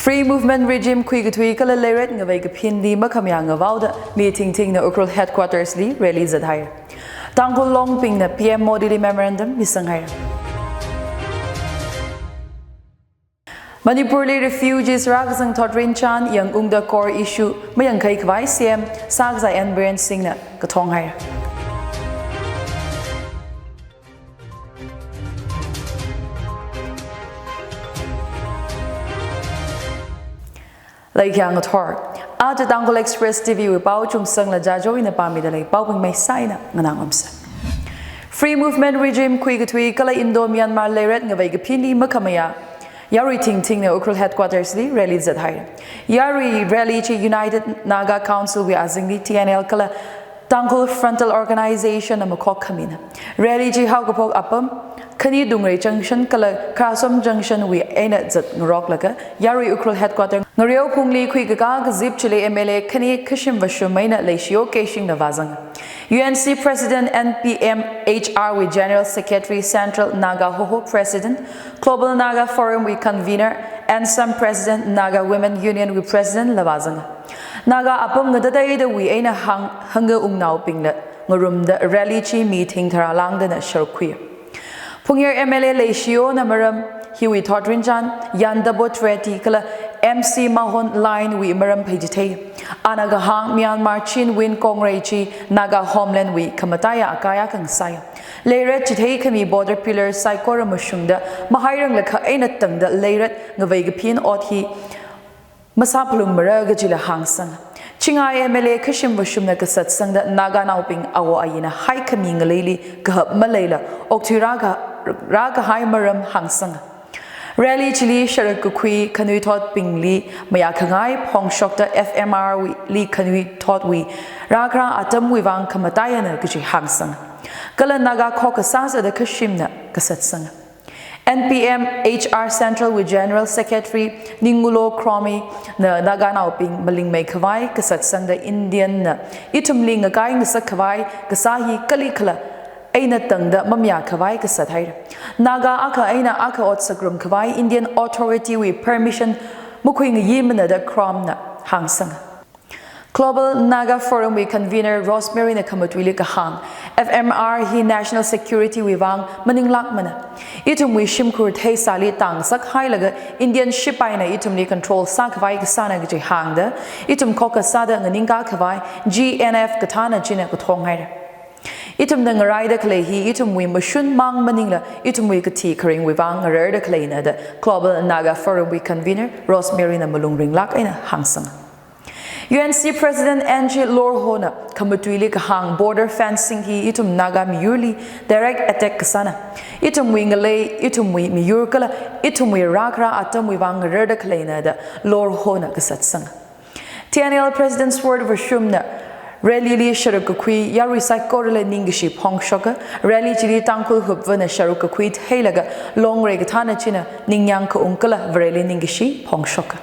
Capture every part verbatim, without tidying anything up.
Free Movement Regime khuikathui kala leiret ngavei kaphinli makhamayā ngavaoda mi thingthingna Ukhrul Headquarters li rally zathaira. Tangkhul Longbingna P M Modi li memorandum misanghaira. Manipur li refugees rākazang thotrin chān yangungda core issue mayangkhai khavai C M sākazā N Biren Singh na kathong haira. Laikyang athor. Aja Tangkhul Express T V wui pao Chungsangla Jajo ina pāmida lei, paobing maisā eina nganāngarumsa. Free Movement Regime khuikathui kala Indo-Myanmar leiret ngavei kaphinli makhamayā yarui thingthingna Ukhrul Headquarters li rally zathaira. Yarui rally chi United Naga Council wui azingli T N L kala Tangkhul Frontal Organization na makhok khamina. Rally chi haokaphok apam Khanidungrei Junction kala Kharasom Junction wui eina zatngaroklaga yarui Ukhrul Headquarter ngareo phungli khuikakā kazip chili M L A khani Khashim Vashum eina Leishiyo Keishingna vāzanga. U N C President, N P M H R wui General Secretary, Central Naga Hoho President, Global Naga Forum wui Convener, ANSAM President, Naga Women Union wui President la vāzanga. Naga apam ngatateidawui eina hāng, hangga ungnaobingla ngarumda rally chi mi thing tharā lāngdana sharuk khuiya. Phungyar M L A Leishiyona maram hiwui thotrin chān Yantabo Treti kala M C Mahon Line wui maram pheichithei. Ana kahāng Myanmar Chin Win Kongrei chi Naga Homeland wui khamataiya akaya khangsāya. Leiret chithei khami border pillar saikora mashungda mahairanglakha eina tangda leiret ngavei kaphin ot hi masāphalungmara kajila hāngsanga. Chingai M L A Khashim Vashumna kasatsangda Naganaobing awo ayina haikhami ngaleili kahap maleila okthui rāka, rākahai maram hāngsanga. Rally chili sharuk kakhui khanuithotbingli mayākhangai phongshokta F M R wui li khanuithotwui rākhara atamwui vang khamataiyana kaji hāngsanga. Kala Naga khokha sāsāda Khashimna kasatsanga. N P M H R Central wui General Secretary Ningulo Kromi na Naganaobing malingmei khavai kasatsangda Indian na ithumli ngakai ngasak khavai kasā hi kalikhala eina tangda mamayā khavai kasat haira. Naga akha eina akha ot sakrum khavai Indian Authority wui permission makhuingayi manada Krom na hāngsanga. Global Naga Forum wui Convener Rosemary na khamatuili kahāng, F M R hi National Security wui vang maninglākmana. Ithumwui shimkhur theisāli tāngasak hailaga Indian shipaina ithumli control sākhavai kasāna kaji hāngda, ithum khokha sāda nganingkā khavai G N F kathāna china kathong haira. Ithumna ngaraida khalei hi ithumwui mashun mang maningla ithumwui kathi kharingwui vang ngararda khaleina da Global Naga Forum wui Convener Rosemary na malung ringlāk eina hāngsanga. U N C President Angie Lorho na khamatuili kahāng border fencing hi ithum Naga miyurli direct attack kasāna. Ithumwui ngalei, ithumwui miyur kala ithumwui rākhara atamwui vang ngararda khaleina da Lorho na kasatsanga. T N L President Sword Vashum na rally li sharuk kakhui yarui saikorali ningkashi phongshoka, rally chili Tangkhul hupvana sharuk kakhui theilaga longrei kathāna china ningyāng kaung kala Vareli ningkashi phongshoka.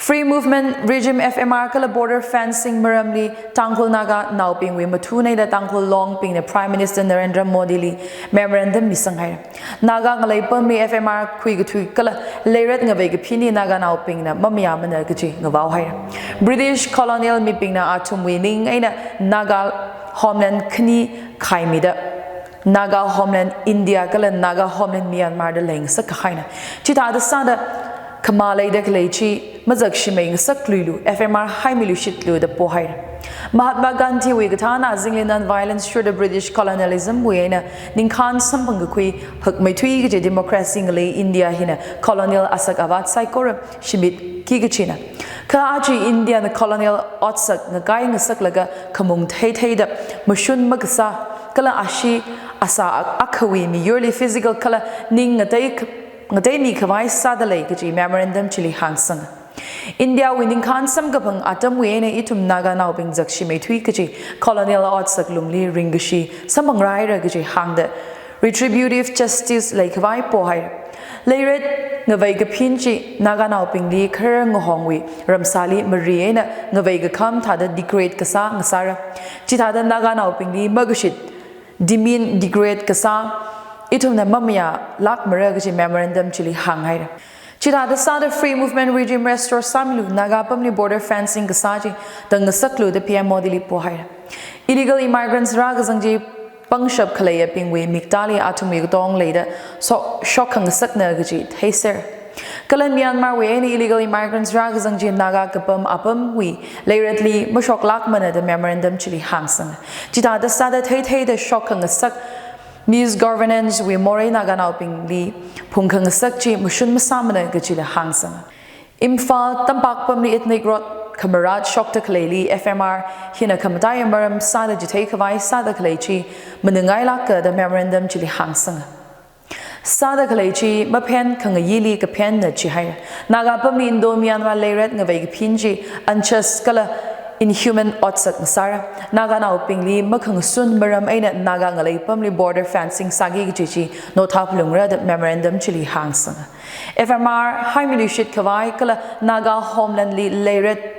Free Movement Regime F M R kala border fencing maramli Tangkhul Naganaobingwui mathunaida Tangkhul Longbingna Prime Minister Narendra Modi li memorandum misang haira. Naga ngaleipamli F M R khuikathui kala leiret ngavei kaphini Naganaobingna mamayāmana kaji ngavao haira. British colonial mibingna athumwui ning eina Naga homeland khani khaimida Naga homeland India kala Naga homeland Myanmar da leingasak kahaina. Chithāda sāda khamā leida khalei chi mazakshimei ngasakluilu, F M R haimiluishitlu da pohaira. Mahatma Gandhi wui kathāna azingli non-violence through the British colonialism wui eina ningkhān samphang kakhui hakmeithui kaji democracy ngalei India hina colonial asak avat saikora shimitki kachina. Kha aja India na colonial otsak ngakai ngasaklaga khamung theitheida mashun makasā kala ashee asā ak-, akhawui miyurli physical kala ning ngatei k-, ngateimi khavai sāda lei kaji memorandum chili hāngsanga. India wui ningkhān samkaphang atamwui eina ithum Naganaobing zakshimeithui kaji colonial otsak lungli ringkashi samphangrāhaira kaji hāngda retributive justice leikhavai pohaira. Leiret ngavei kaphin chi Naganaobingli kharar ngahongwui ramsāli mari eina ngavei kakham thāda degrade kasā ngasāra. Chithāda Naganaobingli makashit demean, degrade kasā ithumna mamayālākmara kaji memorandum chili hānghaira. Chithāda sāda free movement regime restore sāmilu, Naga apamli border fencing kasā chi tangngasaklu da P M Modi li pohaira. Illegal immigrants rākazang chi pangshap khaleiyabingwui miktāli athumwui katong leida so-, shok khangasakna kaji theiser. Kala Myanmar wui eina illegal immigrants rākazang chi Naga kapam apamwui leiratli mashoklākmana da memorandum chili hāngsanga. Chithāda sāda theitheida shok khangasak, misgovernance wui morei Naganaobingli phungkhangasak chi mashun masāmana kajila hāngsanga. Imphal, Tampak pamli ethnic rot khamarat shokta khaleili F M R hina khamataiya maram sāda chitheikhavai sāda khalei chi manungailāka da memorandum chili hāngsanga. Sāda khalei chi maphen khangayili kaphenna chihaira. Naga apamli Indo-Myanmar leirat ngavei kaphin chi unjust kala inhuman otsak ngasāra. Naganaobingli makhangasun maram eina Naga ngalei apamli border fencing sāki kaji chi nothā phalungra da memorandum chili hāngsanga. F M R haimiluishit khavai kala Naga homeland li leirat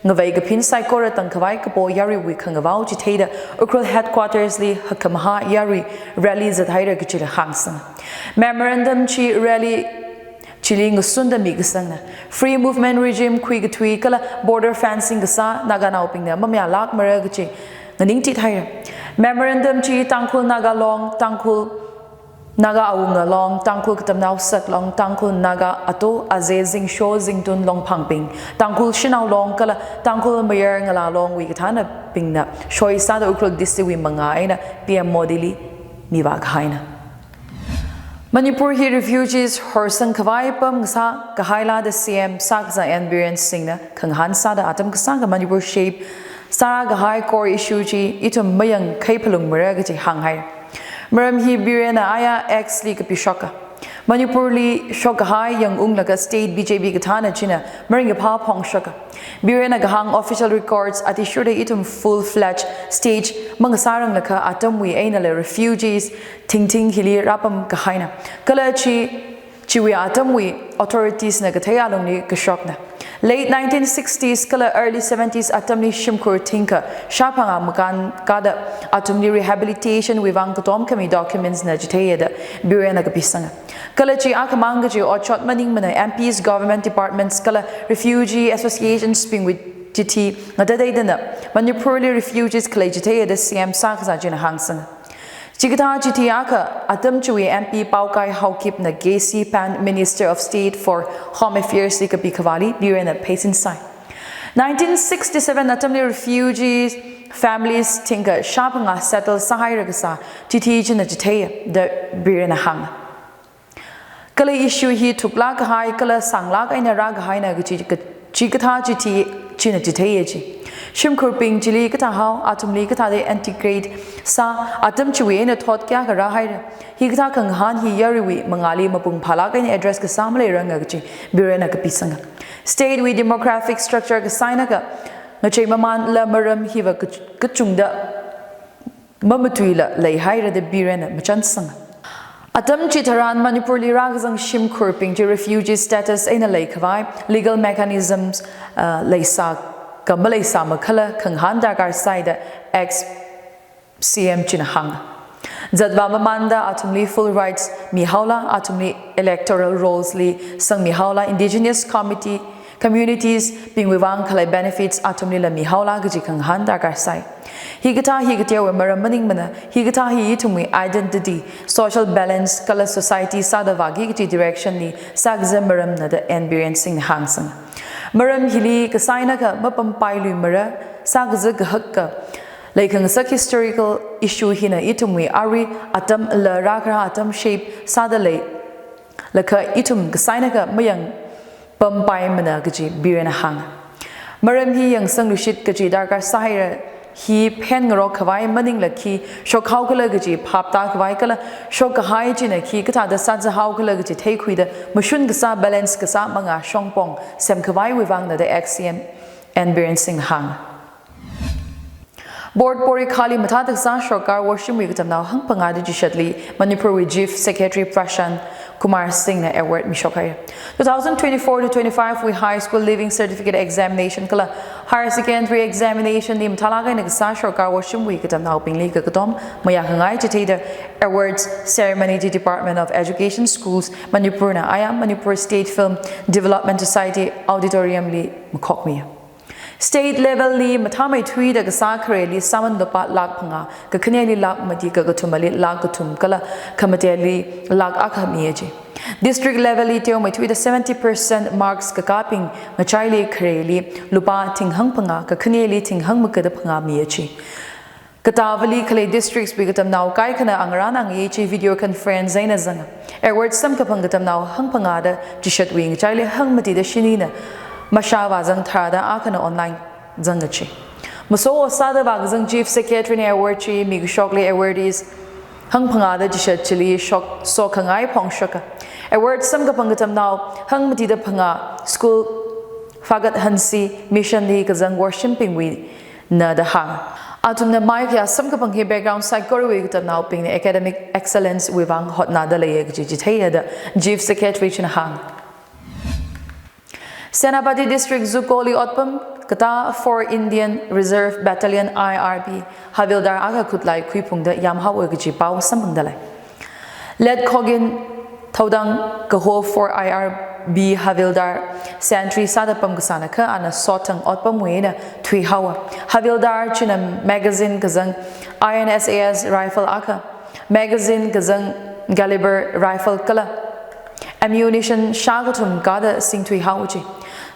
ngavei kaphin saikora tangkhavai kapo yaruiwui khangavao chitheida Ukhrul headquarters li hakkhamahā yarui rally zathaira kajila hāngsanga. Memorandum chi rally chili ngasunda mikasangna. Free movement regime khuikathui kala border fencing kasā Naganaobingna mamayālākmara kaji nganingtithaira. Memorandum chi Tangkhul Naga Long, Tangkhul Naga Awunga Long, Tangkhul Katamnao Sak Long, Tangkhul Naga Ato, Aze, Zingsho, Zingtun, Longphangbing, Tangkhul Shanao Long kala Tangkhul Mayar Ngala Longwui kathānabingna soi sāda Ukhrul D C wui mangā eina P M Modi li mivākahaina. Manipur hi refugees horsangkhavai apam ngasā kahaila da C M sākazā N Biren Singhna khangahān sāda atam kasāngkha Manipur shape sārākahai core issue chi ithum mayangkhai phalungmara kaji hānghai. Maram hi Birenna aya X li kapishoka. Manipurli shokkahai yangunglaga state B J P kathāna china maringkaphā phongshoka. Birenna kahāng official records athishurda ithum full-fledged state mangasāranglakha atamwui einala refugees thingthing hili rāpamkahaina. Kala chi, chiwui atamwui authorities na kathei alungli kashokna. Late nineteen sixties kala early seventies atamli shimkhur thingkha shāphangā makānkāda athumli rehabilitation wui vang katom khami documents na chitheiyada Birenna kapisanga. Kala chi akhamang kaji otshot maningmana M Ps, government departments kala refugee associations bingwui chithi ngatateidana Manipurli refugees khalei chitheiyada C M sākazā china hāngsanga. Chikathā chithi akha atam chiwui M P Paokai Haokipna K C Pant, Minister of State for Home Affairs li kapikhavāli Birenna pheisin sai. Nineteen sixty-seven atamli refugee families thingkha shāphangā settle sāhaira kasā chithi china chitheiya da Birenna hānga. Kala issue hi thuklākkahai kala sānglāk eina rākahaina kaji ka-, chikathā chithi china chitheiya chi. Shimkhurbing chili kathāhao, athumli kathāda integrate sā, atam chiwui eina thot kayākha rāhaira. Hikathā khangahān hi yaruiwui mangāli mapung phālāk eina address kasā maleiranga kaji Birenna kapisanga. State wui demographic structure kasā eina kha ngachei mamānla maram hiva kach-, kachungda mamatuila leihaira da Birenna machansanga. Atam chitharan Manipurli rākazang shimkhurbing chi refugee status eina leikhavai legal mechanisms, uh, leisā ka maleisā makhala khangahān darkar sai da ex C M china hānga. Zatvā mamānda athumli full rights mihaola, athumli electoral rolls li sangmihaola, indigenous committee communities bingwui vang khalei benefits athumlila mihaola kaji khangahān darkar sai. Hikathā hi kateowui maram maningmana, hikathā hi ithumwui identity, social balance kala society sāda vāki kaji direction li sākazā maramna da N Biren Singhna hāngsanga. Maram hili kasā eina kha mapampailuimara, sākazā kahaka leikhangasak historical issue hina ithumwui arui atamla rākharā atam shape sāda lei lakha ithum kasā eina kha mayang pampaimana kaji Birenna hānga. Maram hi yangsangluishit kaji darkar sāhaira, hi phenngarokkhavai maningla khi shokhaokhala kaji phaptākhavai kala shokkahai china khi kathāda sāzāhaokhala kaji theikhuida mashun kasā balance kasā mangā shongpong semkhavaiwui vangna da ex C M N Biren Singhna hānga. Board porikhali mathāda kasā sorkar worshimwui katamnao hangphangāda chishatli Manipurwui Chief Secretary Prashant Kumar Singh na award mishok haira. Two thousand twenty-four to twenty-five wui High School Leaving Certificate Examination kala Higher Secondary Examination li mathālāk eina kasā sorkar worshimwui katamnaobingli kakatom mayākhangai chitheida awards ceremony chi Department of Education Schools Manipur na ayam Manipur State Film Development Society Auditorium li makhokmi. State level li mathāmeithuida kasā khareli sāman lupā lakh phangā, kakhaneli lakh mati, kakathumali lakh kathum kala khamateli lakh akha miya chi. District level li teomeithuida seventy percent marks kakābing ngachaili khareli lupā thinghāng phangā, kakhaneli thinghāng magada phangā miya chi. Katāvali khalei districts wui katamnao kaikhana angarān angayi chi video conference eina zanga. Award samkaphang katamnao hangphangāda chishatwui ngachaili hangmatida shinina mashāvā zang tharāda akhana online zanga chi. Maso osāda vākazang Chief Secretary na award chi mikashokli awardees hangphangāda chishat chili shok sokhangai phongshoka. Award samkaphang katamnao hangmatida phangā school Faghat Hanse mission li kazang worshimbingwui na da hānga. Athumna maikhayā samkaphang hi background saikorawui katamnaobingna academic excellence wui vang hotnada leiya kaji chitheiya da Chief Secretary china hānga. Senapati District Zukoli otpam katā four Indian Reserve Battalion I R B Havildar akha khutlai khuiphungda yāmhaowa kaji pao samphangda lei. Let Khogin Thaodang kaho four I R B Havildar sentry sāda pamkasāna kha ana sothang otpamwui eina thuihaowa. Havildar china magazine kazang I N S A S rifle akha, magazine kazang caliber rifle kala ammunition shākathum kāda singthuihaowa chi.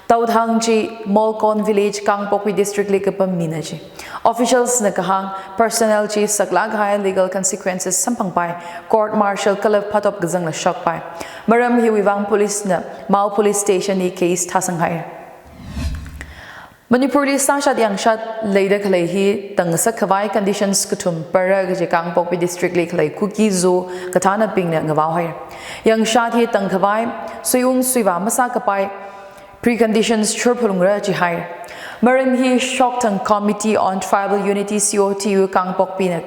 Thaodang chi Molkon Village, Kangpokpi District li kapam mina chi. Officials na kahāng personnel chi saklāk kahai legal consequences samphangpai, court martial kala phatop kazangla shokpai. Maram hiwui vang police na Mao Police Station li case thāsanghaira. Manipur li sāshat yangshat leida khalei hi tangngasak khavai conditions kathum para kaji Kangpokpi District li khalei Kuki-Zo kathānabingna ngavaohaira. Yangshat hi tang khavai suiung suivā masākapai preconditions shurphalungra chihaira. Maram hi shokthang Committee on Tribal Unity, C O T U, Kangpokpi na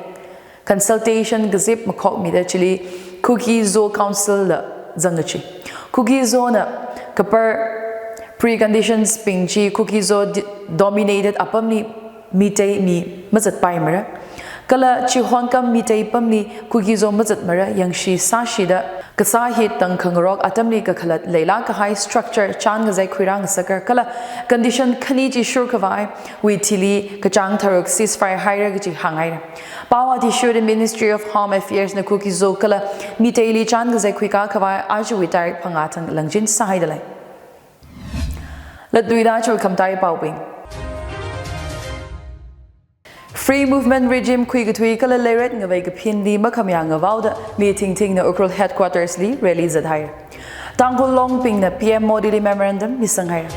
consultation kazip makhokmida chili Kuki-Zo Council la zanga chi. Kuki-Zo na kapar preconditions bing chi Kuki-Zo di-, dominated apamli Meitei mi mazatpaimara. Kala chihon kam Meitei pamli Kuki-Zo mazatmara yangshi sāshida kasā hi tang khangarok atamli kakhalat leilāk kahai structure chān ngazai khuirāngasakra kala condition khani chi shur khavaiwui thili kachāng tharuk ceasefire haira kaji hānghaira. Pao athishurda Ministry of Home Affairs na Kuki-Zo kala Meiteili chān ngazai khuikā khavai ajawui tarik phangā thang langchin sāhaida lei. Latluida aja khamataiya paobing. Free movement regime khuikathui kala leiret ngavei kaphinli makhamayā ngavaoda mi thingthingna Ukhrul headquarters li rally zathaira. Tangkhul Longbingna P M Modili memorandum misanghaira.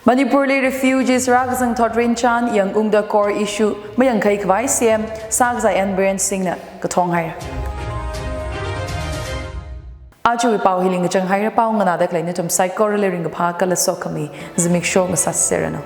Manipurli refugees rākazang thotrin chān yangungda core issue mayangkhai khavai C M sākazā N Biren Singhna kathonghaira. Ajawui pao hili ngachanghaira, pao nganāda khalei nathum saikorali ringkaphā kala sokhami zimiksho ngasāserranu.